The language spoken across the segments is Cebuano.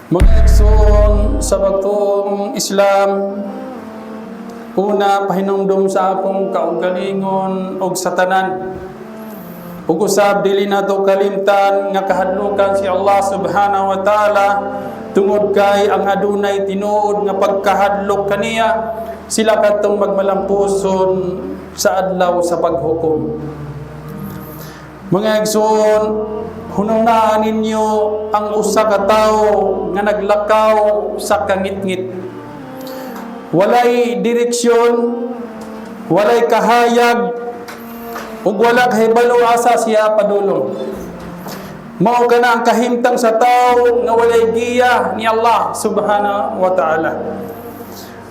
Mga igsoon sa pagtuong Islam, una, pahinumdum sa akong kaugalingon og sa tanan. Ug usab dili nato kalimtan nga kahadlukan si Allah subhanahu wa ta'ala, tungod kay ang adunay tinuod nga pagkahadlok kaniya, sila kadtong magmalampuson sa adlaw sa paghukom. Mga igsoon, hununaan ninyo ang usa ka tawo nga naglakaw sa kangitngit. Walay direksyon, walay kahayag, ug wala kahibalo asa siya padulong. Mao kana ang kahimtang sa tawo nga walay giya ni Allah subhanahu wa ta'ala.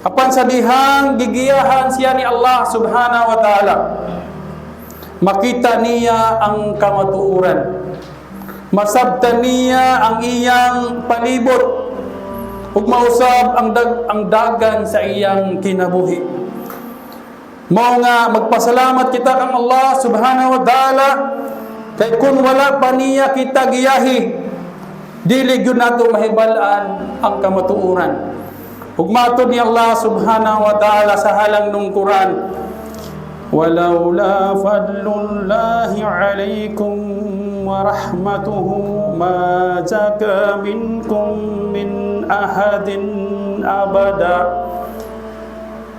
Apan sa dihang gigiyahan siya ni Allah subhanahu wa ta'ala, makita niya ang kamatuoran. Masabtan niya ang iyang palibot ug mausab ang dagan sa iyang kinabuhi. Mao nga magpasalamat kita kang Allah subhanahu wa ta'ala, kay kung wala pa niya kita giyahi, dili gyud nato mahibal-an ang kamatuoran. Ug matod ni Allah subhanahu wa ta'ala sa halangnong Quran, "ولولا فضل الله عليكم ورحمته ما زكى منكم من أحد أبدا."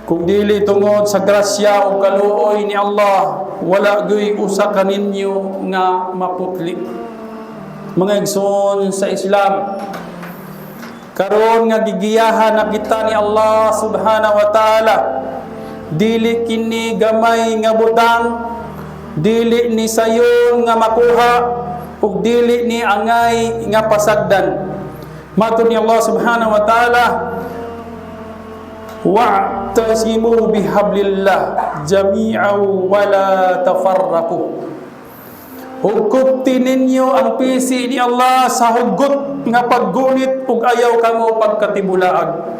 Kung dili tungod sa grasya o kaluoy ni Allah, wala gyud usa kaninyo nga maputli. Mga igsoon sa Islam, karon nga gigiyahan na kita ni Allah subhanahu wa ta'ala, dili kini gamay nga butang, dili ni sayon nga makuha, ug dili ni angay nga pasagdan. Matod ni Allah subhanahu wa ta'ala, "واعتصموا بحبل الله جميعا ولا تفرقوا." Hugkuti ninyo ang pisi ni Allah sa hugot nga paggunit ug ayaw kamo pagkatibulaag.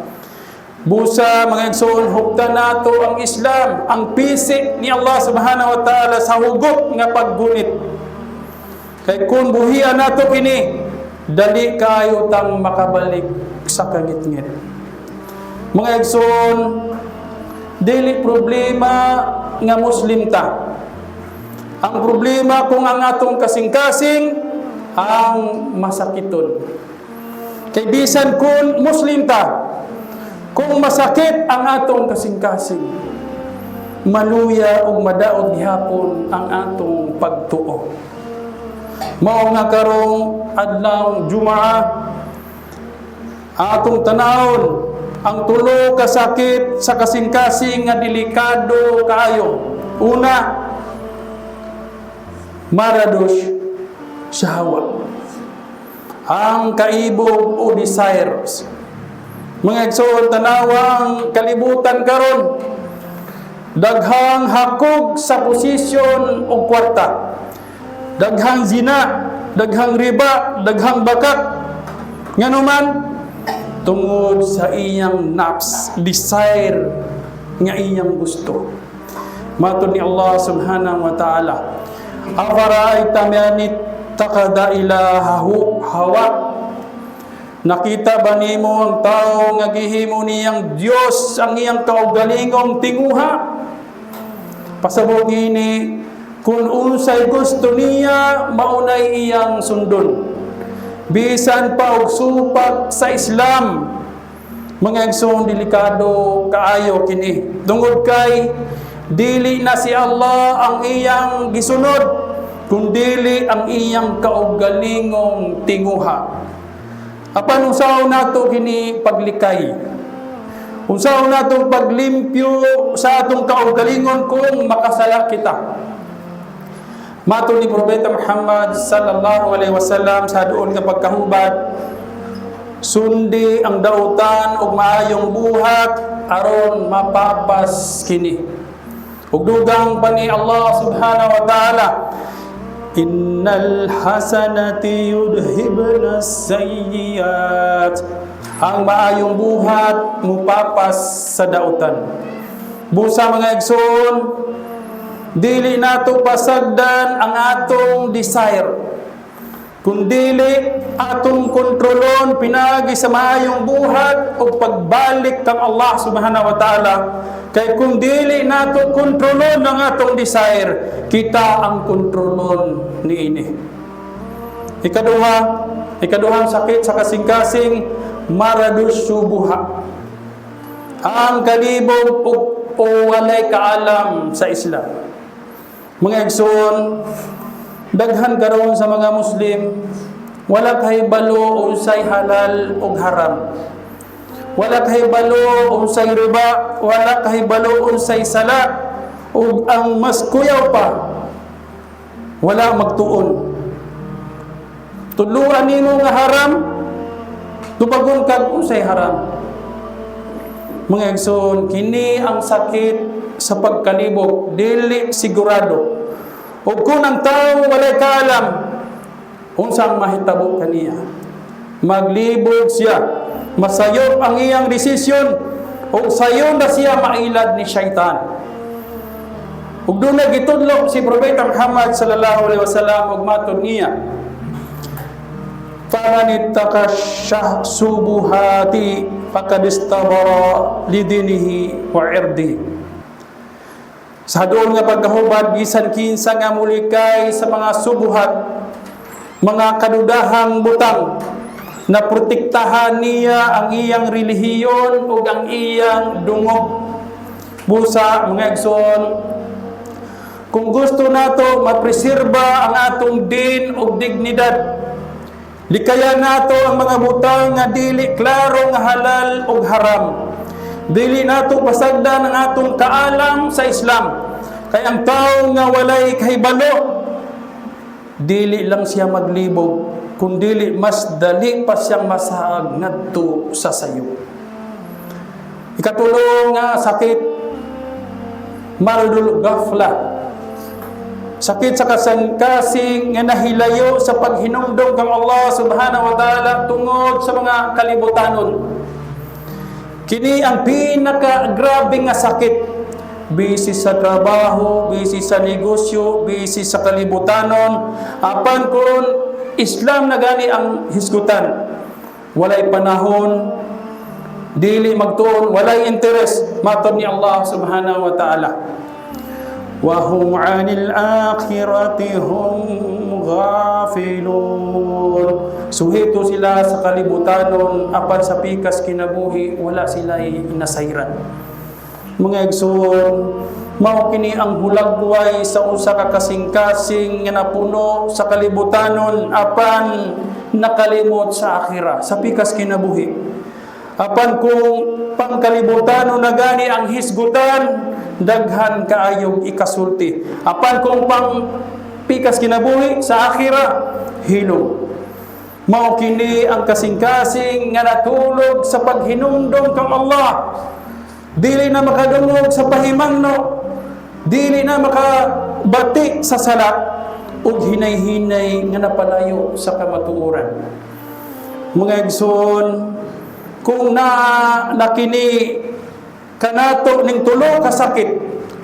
Busa, mga igsoon, huptan nato ang Islam, ang pisi ni Allah subhanahu wa ta'ala sa hugot nga paggunit. Kay kung buhian nato kini, dali kayo tang makabalik sa kangitngit. Mga igsoon, dili problema nga Muslim ta. Ang problema kung ang atong kasing-kasing ang masakiton. Kay bisan kung Muslim ta, kung masakit ang atong kasing-kasing, maluya ug madaot gihapon ang atong pagtuo. Mao nga karong adlaw Jumaa, atong tanawon ang tulo ka sakit sa kasing-kasing nga delikado kaayo. Una, مرض الشهوة. Ang kaibog o desires. Mga igsoon, tanawang kalibutan karon. Daghang hakog sa posisyon o kwarta. Daghang zina, daghang riba, daghang bakak. Nganuman, tungod sa iyang nafs, desire nga iyang gusto. Matod ni Allah subhanahu wa ta'ala, "أفرأيت من اتخذ إلهه هواه." Nakita ba nimo ang tao nga gihimo niyang Dios ang iyang kaugalingong tinguha? Pasabot ngini, kung unsay gusto niya, maunay iyang sundon. Bisan pa og supak sa Islam. Mga igsoon, delikado kaayo kini. Tungod kay dili na si Allah ang iyang gisunod, kundili ang iyang kaugalingong tinguha. Apan unsaon nato kini paglikay? Unsaon natong paglimpyo sa atong kaugalingon kung makasala kita? Matod ni Propeta Muhammad sallallahu alaihi wasallam sa duol nga pagkahubad, "Sundi ang dautan ug maayong buhat aron mapapas kini." Ug dugang pa ni Allah subhanahu wa ta'ala, "إن الحسنات يذهبن السيئات." Ang maayong buhat mupapas sa dautan. Busa, mga igsoon, dili nato pasagdan ang atong desire. Kung dili atong kontrolon pinaagi sa maayong buhat o pagbalik kang Allah Subhanahu wa Ta'ala, kay kung dili nato kontrolon ang atong desire, kita ang kontrolon niini. Ikaduha, ikaduhang sakit sa kasing-kasing, maradus subuha. Ang kalibog o walay kaalam sa Islam. Mga igsoon, daghan karon sa mga Muslim wala kahibalo unsay halal ug haram. Wala kahibalo unsay riba, wala kahibalo unsay sala, ug ang mas kuyaw pa, wala magtuon. Tudluan nimo nga haram, tubagon kag unsay haram. Mga igsoon, kini ang sakit sa pagkalibog, dili sigurado. Ug kung ang tao walay kaalam, unsa ang mahitabo kaniya? Maglibog siya, masayop ang iyang desisyon, ug sayon na siya mailad ni syaitan. Ug duna gitudlo si Propeta Muhammad sallallahu alaihi wasallam ug matod niya, "Faman ittaqa subuhati faqad istabara lidinihi wa irdihi." Sa doon nga pagkahubad, bisan kinsa nga mulikay sa mga subuhat, mga kadudahang butang, na protektahan niya ang iyang relihiyon ug ang iyang dungog. Busa, mga igsoon, kung gusto nato mapreserba ang atong din ug dignidad, likayan nato ang mga butang nga dili klaro nga halal ug haram. Dili nato pasagdan ang atong kaalam sa Islam. Kay ang tao nga walay kahibalo, dili lang siya maglibog, kundili mas dali pa siyang masaag ngadto sa sayo. Ikatulo nga sakit, maradul gafla. Sakit sa kasing-kasing nga nahilayo sa paghinumdom kang Allah Subhanahu wa Ta'ala tungod sa mga kalibutanon. Kini ang pinaka grabe nga sakit. Busy sa trabaho, busy sa negosyo, busy sa kalibutanon. Apan kung Islam na gani ang hisgutan, walay panahon, dili magtuon, walay interes, matod ni Allah Subhanahu wa Ta'ala. Wa hum 'anil akhirati hum ghafilun. Suhito sila sa kalibutanon, apan sa pikas kinabuhi wala sila inasayran. Mga igsoon, mao kini ang hulagway sa usa ka kasing-kasing nga napuno sa kalibutanon apan nakalimot sa akhira, sa pikas kinabuhi. Apan kung pangkalibutanon na gani ang hisgutan, daghan kaayog ikasulti. Apan kung pang pikas kinabuhi sa akhira, hilom. Mao kini ang kasing-kasing nga natulog sa paghinumdom kang Allah. Dili na makadungog sa pahimangno, dili na makabati sa salat, ug hinay-hinay nga napalayo sa kamatuoran. Mga igsoon, kung na nakini kanato ning tulo ka sakit,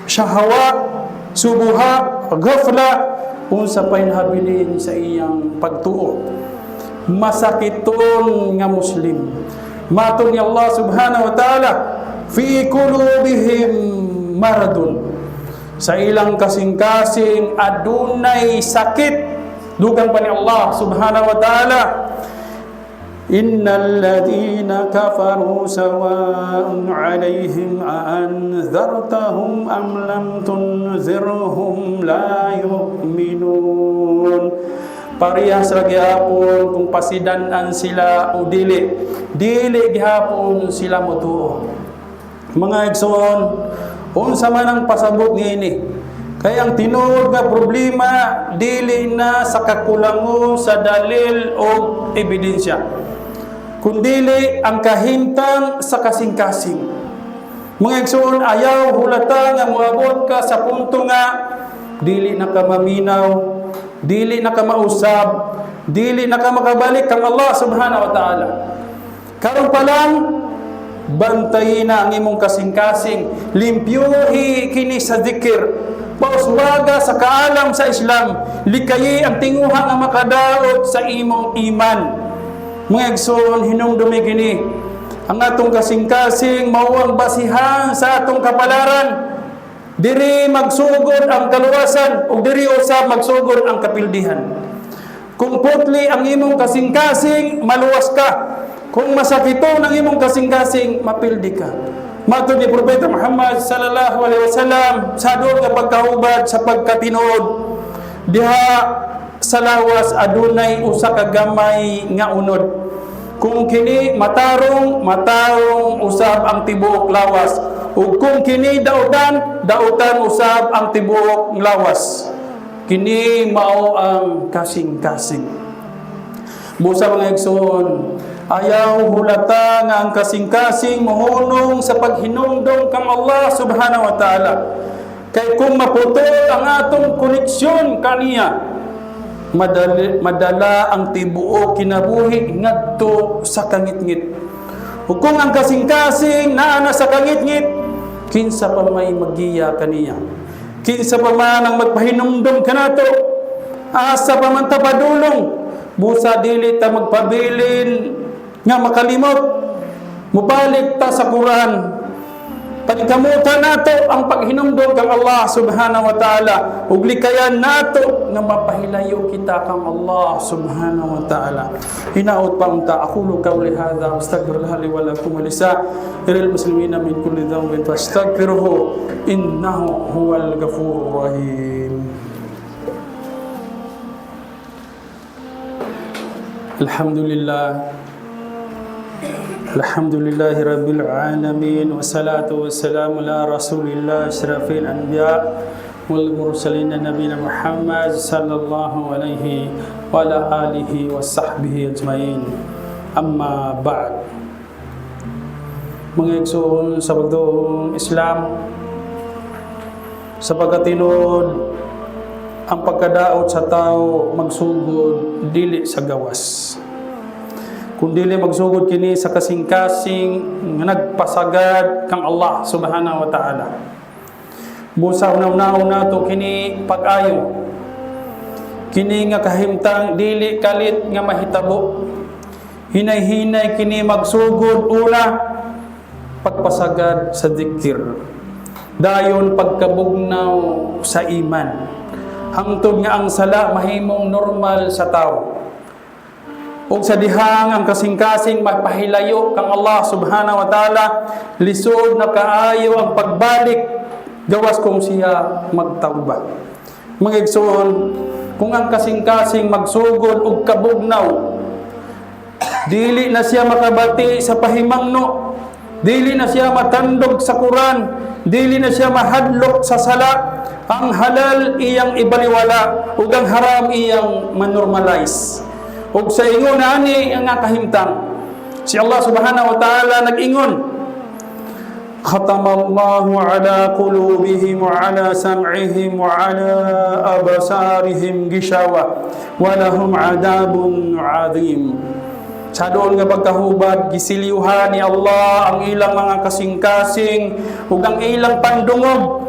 syahawat, subuha, ghafla, unsa pa'y nahabilin sa iyang pagtuo? Masakiton nga Muslim. Matod ni Allah Subhanahu wa Ta'ala, fi qulubihim maradun. Sa ilang kasing-kasing adunay sakit. Dugang pa ni Allah Subhanahu wa Ta'ala, "Innal ladina kafaru sawa'un 'alayhim a'anzartahum am lam tunzirhum la yu'minun." Parehas ra gihapon kung pasidan-an sila o dili. Dili gihapon sila motuo. Mga igsoon, unsa man ang pasabot niini? Kay ang tinuod nga problema dili na sa kakulangon sa dalil o ebidensya, kundili ang kahimtang sa kasing-kasing. Mga igsoon, ayaw hulata nga moabot ka sa punto nga dili na ka maminaw, dili na ka mausab, dili na ka makabalik kang Allah Subhanahu wa Ta'ala. Karon pa lang, bantayin na ang imong kasing-kasing, limpyuhi kini sa zikir. Pauswaga sa kaalam sa Islam, likayi ang tinguha nga makadaot sa imong iman. Mga igsoon, hinumdumi kini. Ang atong kasing-kasing mao ang basihan sa atong kapalaran. Diri magsugod ang kaluwasan ug diri usab magsugod ang kapildihan. Kung putli ang imong kasing-kasing, maluwas ka. Kung masakiton ang imong kasing-kasing, mapildi ka. Matod ni Propeta Muhammad sallallahu alaihi wasallam sa doon nga pagkahubad sa pagkatinuod, diha sa lawas adunay usa ka gamay nga unod. Kung kini matarong, matarong usab ang tibuok lawas. Ug kung kini dautan, dautan usab ang tibuok lawas. Kini mao ang kasing-kasing. Busa, mga igsoon, ayaw hulata nga ang kasing-kasing mohunong sa paghinumdom kang Allah subhanahu wa ta'ala. Kay kung maputol ang atong koneksyon kaniya, madala ang tibuok kinabuhi ngadto sa kangitngit. Ug kung ang kasing-kasing naa na sa kangitngit, kinsa pa may magiya kaniya? Kinsa pa man ang magpahinumdom kanato? Asa pa man ta padulong? Busa dili ta magpabilin nga makalimot. Mubalik ta sa Quran. Paningkamutan nato ang paghinumdom kang Allah subhanahu wa ta'ala ug likayan nato nga mapahilayo kita kang Allah subhanahu wa ta'ala. Hinaot pa unta. Aqulu qawli hadha, astaghfirullah li wa lakum wa lisairil muslimina min kulli dhanbin fastaghfiruhu innahu huwal ghafurur rahim. Alhamdulillah. Alhamdulillahi Rabbil Alamin. Wassalatu wassalamu ala Rasulillah asyrafil anbiya wal mursalin nabiyina Muhammad sallallahu alaihi wa ala alihi wa sahbihi ajmain. Amma ba'd. Mga igsoon sa pagduong Islam, sa pagkatinod, ang pagkadaot sa tao magsugod dili sa gawas, kundili magsugod kini sa kasing-kasing nga nagpasagad kang Allah subhanahu wa ta'ala. Busa una-unaon nato kini pag-ayo. Kini nga kahimtang dili kalit nga mahitabo. Hinay-hinay kini magsugod. Una, pagpasagad sa dikir. Dayon pagkabugnaw sa iman. Hangtod nga ang sala mahimong normal sa tao. Ug sa dihang ang kasing-kasing mapahilayo kang Allah subhanahu wa ta'ala, lisod na kaayo ang pagbalik gawas kung siya magtawba. Mga igsoon, kung ang kasing-kasing magsugod og kabugnaw, dili na siya makabati sa pahimangno, dili na siya matandog sa Quran, dili na siya mahadlok sa sala, ang halal iyang ibaliwala ug ang haram iyang manormalize. Ug sa ingon ani ang kahimtang, si Allah subhanahu wa ta'ala nag-ingon, Khatamallahu ala qulubihim wa ala sam'ihim wa ala absarihim gishawa wa lahum adabun azim. Sa doon nga pagkahubad, gisiliuhan ni Allah ang ilang mga kasing-kasing ug ang ilang pandungog,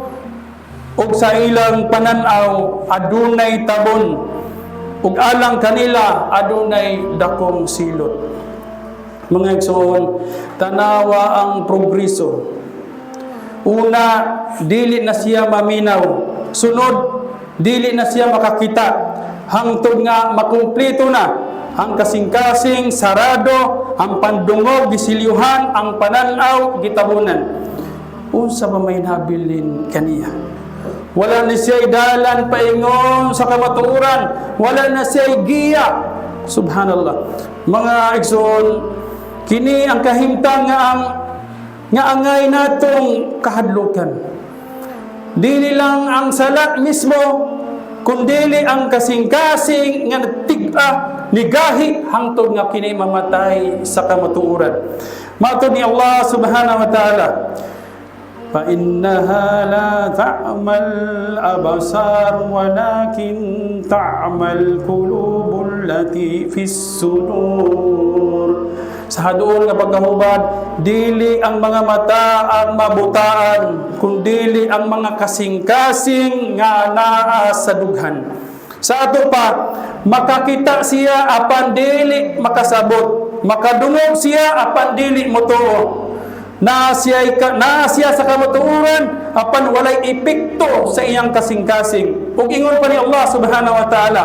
ug sa ilang pananaw adunay tabon, ug alang kanila adunay dakong silot. Mga igsoon, tanawa ang progreso. Una, dili na siya maminaw. Sunod, dili na siya makakita. Hangtod nga makumplito na ang kasing-kasing sarado, ang pandungog gisilyuhan, ang pananaw gitabunan. Unsa pa may nabilin kaniya? Wala na siya dalan paingon sa kamatuoran. Wala na siya giya. Subhanallah. Mga igsoon, kini ang kahimtang nga ang nga angay natong kahadlukan. Dili lang ang sala mismo, kundili ang kasing-kasing nga nagtig-a nigahi hangtod nga kini mamatay sa kamatuoran. Matod ni Allah subhanahu wa ta'ala, فإنها لا تعمى الأبصار ولكن تعمى القلوب التي في الصدور. Sa haduol nga pagkahubad, dili ang mga mata ang mabutaan, kundili ang mga kasing-kasing nga naa sa dughan. Sa ato pa, makakita siya apan dili makasabot, makadungog siya apan dili motuo. Naa siya sa kamatuoran apan walay epekto sa iyang kasing-kasing. Ug ingon pa ni Allah subhanahu wa ta'ala,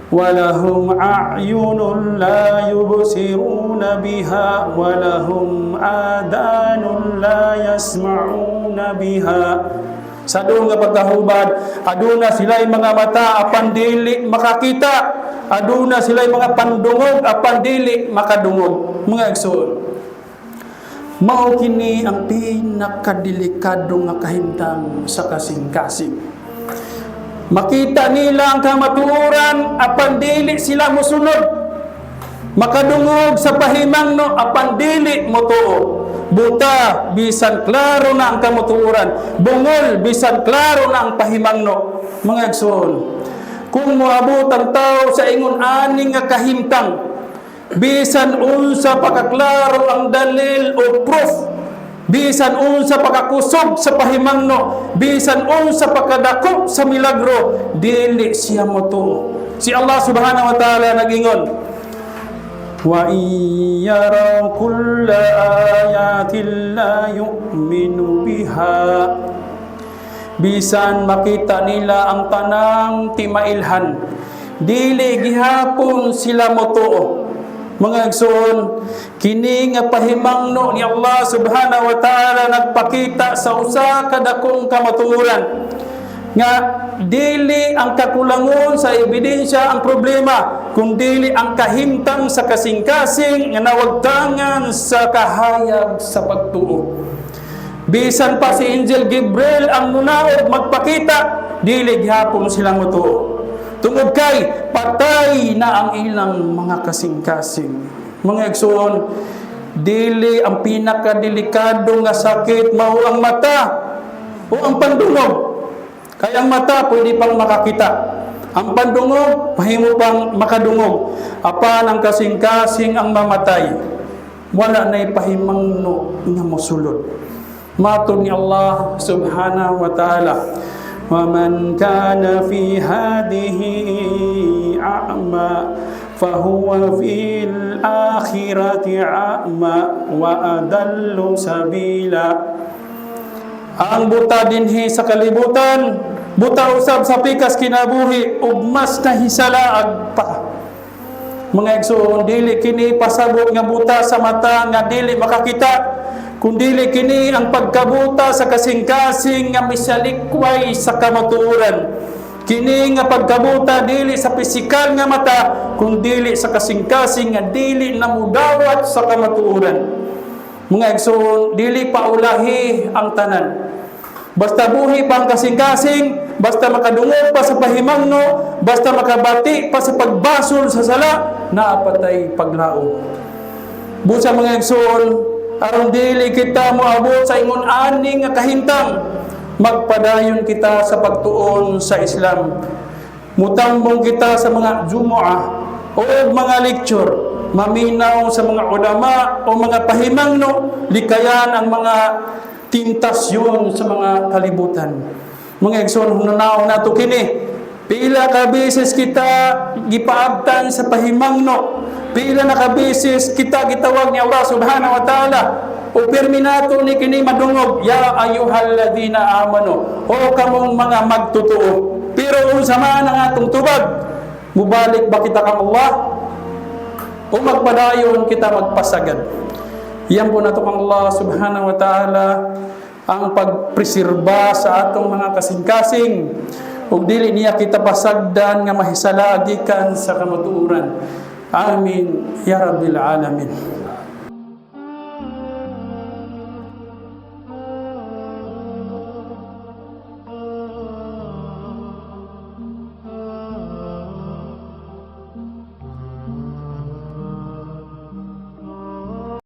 walahum a'yunun la yubsiruna biha walahum adanun la yasma'una biha. Sa duol nga pagkahubad, aduna sila'y mga mata apan dili makakita, aduna sila'y mga pandungog apan dili makadungog. Mga igsoon, mao kini ang pinakadelikado nga kahimtang sa kasing-kasing. Makita nila ang kamatuoran apan dili sila mosunod. Makadungog sa pahimangno apan dili motuo. Buta bisan klaro na ang kamatuoran, bungol bisan klaro na ang pahimangno. Mga igsoon, kung moabot ang tao sa ingon ani nga kahimtang, bisan unsa pa kaklaro ang dalil o proof, bisan unsa pa kakusog sa pahimangno, bisan unsa pa kadako sa milagro, dili siya motuo. Si Allah subhanahu wa ta'ala nagingon, wa in yaraw kulla ayatin la yu'minu biha. Bisan makita nila ang tanang timailhan, dili gihapon sila motuo. Mga igsoon, kini nga pahimangno ni Allah subhanahu wa ta'ala nagpakita sa usa ka dakong kamatuoran nga dili ang kakulangon sa ebidensya ang problema, kundili ang kahimtang sa kasing-kasing nga nawagtangan sa kahayag sa pagtuo. Bisan pa si Angel Gabriel ang munaog magpakita, dili gihapon silang motuo. Tungod kay patay na ang ilang mga kasing-kasing. Mga igsoon, dili ang pinakadelikado nga sakit mao ang mata o ang pandungog. Kay ang mata pwede pang makakita. Ang pandungog, mahimo pang makadungog. Apan ang kasing-kasing ang mamatay. Wala na'y pahimangno nga mosulod. Matod ni Allah subhanahu wa ta'ala, وَمَنْ كَانَ فِي هَذِهِ أَعْمَى فَهُوَ فِي الْآخِرَةِ أَعْمَى وَأَضَلُّ سَبِيلًا. Ang buta dinhi sa kalibutan, buta usab sa pikas kinabuhi ug mas nahisalaag pa. Mga igsoon, dili kini pasabot nga buta sa mata nga dili makakita, kundili kini ang pagkabuta sa kasing-kasing nga misalikway sa kamatuoran. Kini nga pagkabuta dili sa pisikal nga mata, kundili sa kasing-kasing nga dili na mudawat sa kamatuoran. Mga igsoon, dili pa ulahi ang tanan. Basta buhi pa ang kasing-kasing, basta makadungog pa sa pahimangno, basta makabati pa sa pagbasol sa sala, naa pa tay paglaom. Busa, mga igsoon, aron dili kita moabot sa ingon ani nga kahimtang, magpadayon kita sa pagtuon sa Islam. Mutambong kita sa mga Jumu'ah o mga lecture, maminaw sa mga ulama o mga pahimangno, likayan ang mga tentasyon sa mga kalibutan. Mga igsoon, hunahunao nato kini. Pila ka beses kita gipaabtan sa pahimangno. Pila na ka beses kita gitawag ni Allah subhanahu wa ta'ala. O pirmi nato ni kini madungog, ya ayyuhalladina amanu, o kamong mga magtotoo. Pero unsa man ang atong tubag, mubalik ba kita kang Allah? O magpadayon kita magpasagad? Iambo nato kang Allah subhanahu wa ta'ala ang pagpreserba sa atong mga kasing-kasing ug dili niya kita pasagdan nga mahisala gikan sa kamatuoran. Amin ya rabbil alamin.